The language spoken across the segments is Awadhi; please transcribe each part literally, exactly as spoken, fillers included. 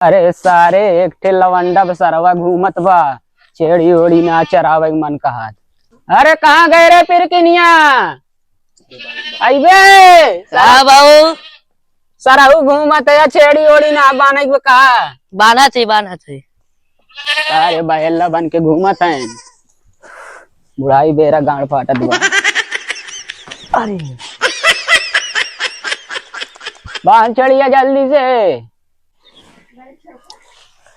अरे सारे, एक ठे लवंडा बा सरवा घूमत बा, छेड़ी ओड़ी ना चरावे के मन कहत। अरे कहाँ गए रे पिरकिनिया? अइबे। का बाऊ? सरहू घूमत है, छेड़ी ओड़ी ना बान्हे के बा का? बान्हत है, बान्हत है। अरे बहेल्ला बन के घूमत है, बुढ़ाई बेरा गांड फाटत बा। अरे बांध छेड़िया जल्दी से।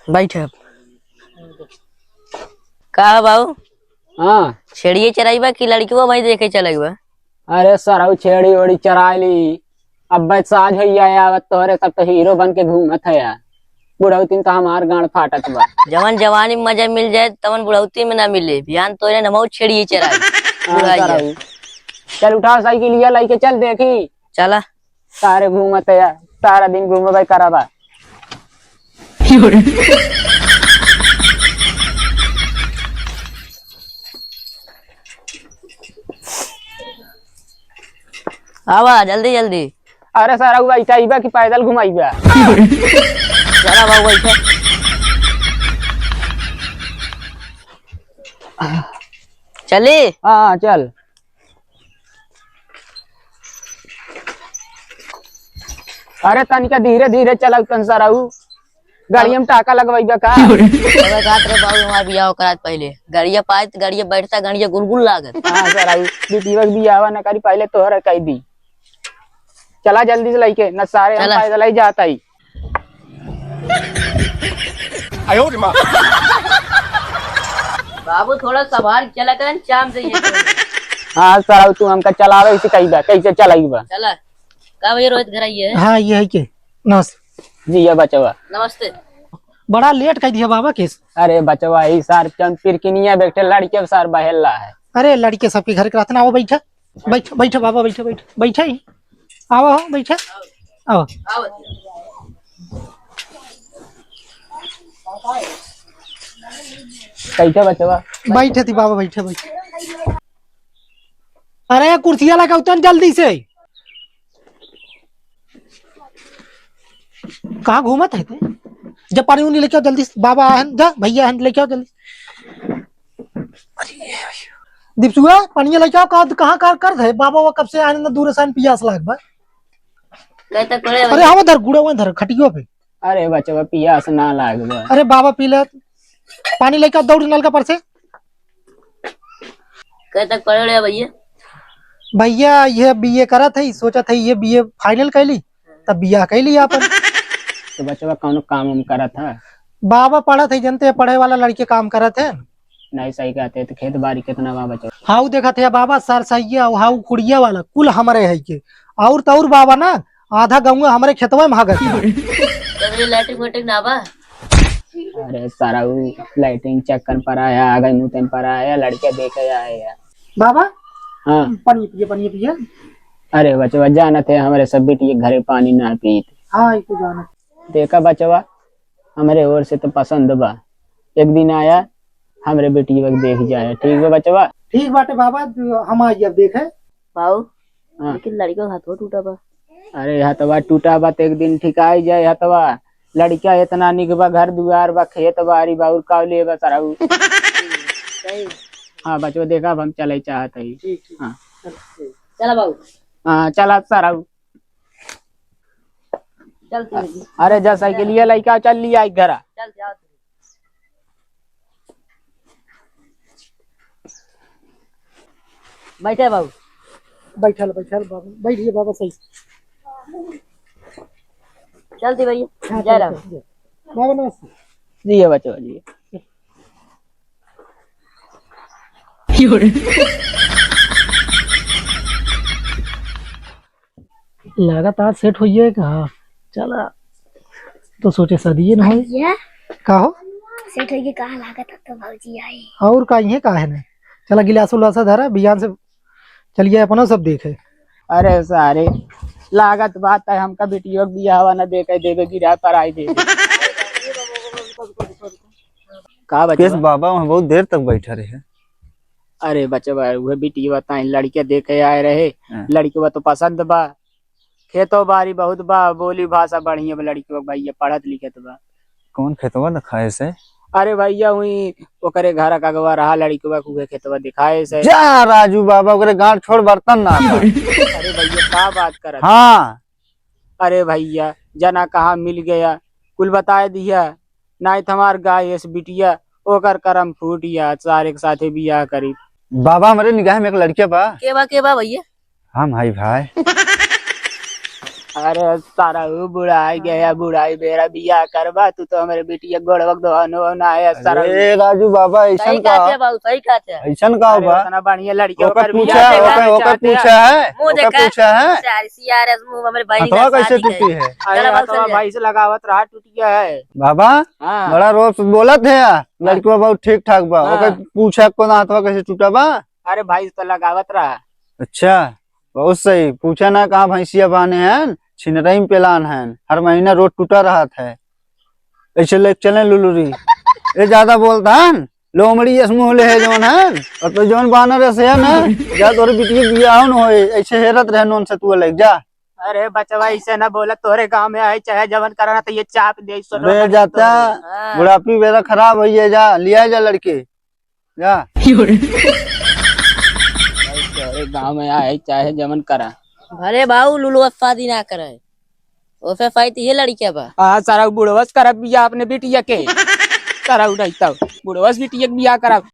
बैठ। का बाऊ? हाँ। छेड़िए चराइबा कि लड़कियों भाई देखे चलइबा? अरे सरऊ, छेड़ी ओड़ी चराइ ली। अब बस साझ होइया है, आवत तोहरे सब तो हीरो बन के घूमत है यार। बुढ़ौती में तो हमार गांड फाटत बा। जवन जवानी में मजा मिल जाए, तवन बुढ़ौती में ना मिले। बिहान तोरे नमौ छेड़िए चराई। हाँ, बुढ़ाई है। सरऊ। चल उठाओ साइकिलिया, लइके चल देखी। चला। सारे घूमत है यार, सारा दिन घूमबे करबा। आवा, जल्दी, जल्दी। अरे सरऊ, बैठइबा कि पैदल घुमाइबा? चला बाबू, बैठा। चली? हाँ, चल। अरे तनिका धीरे धीरे चलउ तन सरऊ, गाड़िया में टाका लगवाइबा का? अबे जात रे बाबू, हमार बियाह ओकरा पहले। गाड़िया पाए त गाड़िया बैठता, गाड़िया गुलगुल लागत। हाँ सरऊ, बिटिया के बियाहवा न करी, पहले तोहरा कह दी। चला जल्दी से लइके, न सारे हम चला। पैदल ही जात ही। आयो रे माँ। बाबू थोड़ा संभाल के चला कर, चाम से ये। हाँ सरऊ, तू हमका चलावे सिखाइबा, कैसे चलाइबा? चला। का भैया रोहित घर आई है? हाँ, ये है के? नमस्ते। जी, ये बचवा। नमस्ते। बड़ा लेट कर दिया बाबा केस। अरे बचवा, ई सार चंद पिरकिनिया बैठे लड़के सार बहेला है। अरे लड़के सबके घर के रहते ना, आओ बैठा। बैठ, बैठ बाबा, बैठ, बैठ, बैठ ही। आवा हो, बैठ। आवा। आवा। बैठा बचवा। बैठ थी बाबा, बैठ, बैठ। अरे कुर्सिया लगा उतर जल्दी से। कहाँ घूमत है ते? जब पानी उनी लेके आओ जल्दी से। बाबा आए हैं, जा भैया हैं, लेके आओ जल्दी। अरे, दीपसुआ, पानी लेके आओ। कहाँ, कहाँ कर, कर दे? बाबा वो कब से आए ना, दूर से आए, पियास लाग बा। कहता करे अरे, भाई। हम धर, गुड़ा वहीं धर, खटियो पे। अरे बचवा, पियास ना लाग बा। अरे बाबा, पी ले। पानी लेके आओ, दौड़ नलका पर से। कहे तक पढ़े रहे भैया? भैया, ये बीए करत है, सोचत है ये बीए फाइनल कैली, तब बियाह कैली आपन। तो बचवा कौनो काम उम करत है? बाबा पढ़त है, जनते हैं, पढ़े वाला लड़के काम करत है। नहीं, सही कहते हैं, तो खेत बाड़ी कितना बा बचवा? हाउ देखत है बाबा, सर सहिया, हाउ कुड़िया वाला, कुल हमरे है के। और तो और बाबा ना, आधा गौवा हमरे खेतवा में भागत। तब ये लैट्रिन वैट्रिन ना बा? अरे सारा उ लैट्रिन चक्कन पर आया, आगे मुतन पर आया, लड़के देखे आए हैं। बाबा, हाँ। पानी पिए, पानी पिए। अरे बचवा, जानत है हमरे सब बिटिया घरे पानी ना पीत। हाँ, ये तो जानत। देखा बचवा, हमरे ओर से तो पसंद बा, एक दिन आया, हमरे बिटिया के देख जाए, ठीक बा बचवा? ठीक बाटे बाबा, हम आइए अब देखे। बाऊ, हाँ। लेकिन लड़का के हथवा टूटा बा। अरे हथवा टूटा बा त एक दिन ठिकाई जाए हथवा। लड़का इतना निक बा, घर दुआर बा, खेत बाड़ी बा, और का लेबा सरऊ? सही। हाँ बचवा, देखा अब हम चले चाहत हई। ठीक, ठीक। हाँ। चला बाऊ। हाँ चला सरऊ। चल तू। अरे जा साइकिलिया लइका चल लिया घरा। चल जाओ। बैठे बाबू। बैठल, बैठल बाबू, बैठिए बाबा सही। चल दी भैया। हाँ, जय चल, राम। चल, चल। बाबा नमस्ते। जी है बच्चों, जी। लागत आज सेट होइए का? चला, तो सोचे शादी न होए। ये? का हो? सेट होइए का लागत अब तो भौजी आई। और का, इहे का है ना? चला, गिलास उलासा धरा, बियान से चलिए, अपनो सब देखे। अरे सारे, लागत बात है, हमका बिटियो के बियाहवा न देखे देबे, गिरा पर आई देबे। का बचवा? केस बाबा वहाँ बहुत देर तक बैठा रहे। अरे बचवा, उहे बिटिया बताई, लड़के देखे आए रहे, हाँ। लड़कवा तो पसंद बा, खेतो बाड़ी बहुत बा, बोली भाषा बढ़िया बा, लड़कवा भैया पढ़त लिखत बा। कौन खेतवा दिखाए से? अरे भैया, हुई ओकरे घर का अगवा रहा लड़कवा, उहे खेतवा दिखाए से। जा राजू बाबा, ओकरे गांठ छोड़, बर्तन ना था। अरे भैया, का बात करत? हाँ। अरे भैया, जना कहाँ मिल गया, कुल बताए दिया, नाहीं त हमार गाय एस बिटिया, ओकर करम फूट गया, सारे के साथे बियाह करी। बाबा, हमरे निगाह में एक लड़किया बा। के बा, के बा भैया? हम हई भाई। अरे सारा, वो बुढ़ाई गया, बुढ़ाई बेरा बियाह करबा, तू तो हमरे बिटिया गोड़वा के दोहनो ना है, सारा। अरे राजू बाबा, ऐसन सही का? कहते बाबू, सही कहते। ऐसन का अरे बा? इतना बढ़िया लड़की ओकर ओकर पूछा, बियाह ओकर, ओकर करबा, पूछा है, मुंह ओकर देखा। पूछा है। सारी सी आर एस मुंह हमरे बहिनी हथवा का कैसे शादी टूटी है। है? अरे चला बाबू, हथवा चल जा। भाई से लगावत रहा, टूट गया है। बाबा, हाँ। बड़ा रोज बोलत है यार, हाँ। लड़की बहुत ठीक ठाक बा, हाँ। ओकर पूछा को ना हथवा कैसे टूटा बा? अरे भाई, तो लगावत रहा। अच्छा, बहुत सही। पूछा ना कहाँ भैंसिया बांधे हैं, छिनरई में पेलान हैं, हर महीना रोज टूटा रहत है, ऐसे लेके चले लुलुरी। ये ज्यादा बोलता है, लोमड़ी यस मुँह ले है जौन है, और तो जौन बानर ऐसे है ना, जा तोरे बिटिया बियाह न होए, ऐसे हेरत रहे नोन से तू अलग जा। अरे बचवा, ऐसे ना बोला, तोरे गांव में आए चाहे जवन कराना तो ये चाप दे, सोलो अरे बने जाता, तोरे। हाँ। बुढ़ापी बेरा खराब होइए, जा लिया जा लड़के। जा। भाई, तोरे गांव में आए, चाहे जवन करा। भले बाऊ लुलुआ शादी ना करे, ओसे सही तो ये लड़किया बा। हाँ, सारा बुढ़वस करब बिया अपने बिटिया के। सारा उठाई तब बुढ़वस बिटिया के बिया करब।